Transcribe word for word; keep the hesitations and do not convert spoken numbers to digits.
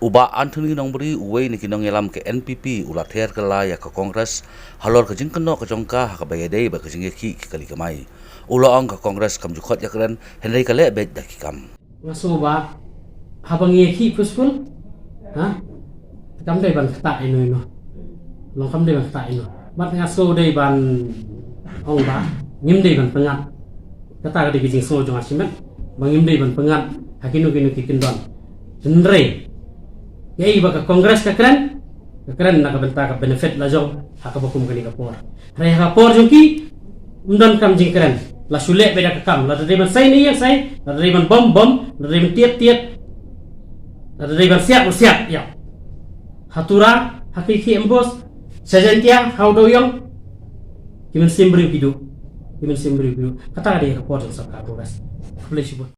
U Bah Anthony Nongbri, uwei na ki nongïalam ka N P P, u la ther kylla ïa ka Congress halor ka jingkynnoh ka jong ka ha kaba ïadei bad ka jingïakhih ki kali kamai. U la ong ka Congress kam ju khot ïakren, hynrei ka leh beit da ki kam. Nga sngew ba haba ngi ïakhih peaceful, ha, kam dei ban ktah ino ino. Long kam dei ban ktah ino. Bad nga sngew dei ban ong ba ngim dei ban pyngngad. Kata ka dei ka jingsngew jong nga shimet ba ngim dei ban pyngngad ha kino kino ki kyndon. Hynrei ïa i ba ka Congress ka kren, ka kren na ka bynta ka benefit la jong ha kaba kum kane ka por. Hynrei ha ka por jong ki, ym don kam jingkren. La shu leh beit da ka kam, lada dei ban sei ne ïa sei, lada dei ban bom bom, lada dei ban tied tied, lada dei ban siat u siat ïa. Ha Tura, ha Khie Khie Ambush, Sajentia, ha u Dewiong, ki mynsiem briew ki duh. Ki mynsiem briew ki duh. Kata ka dei ka por jong sorkar Congress. Khublei shibun.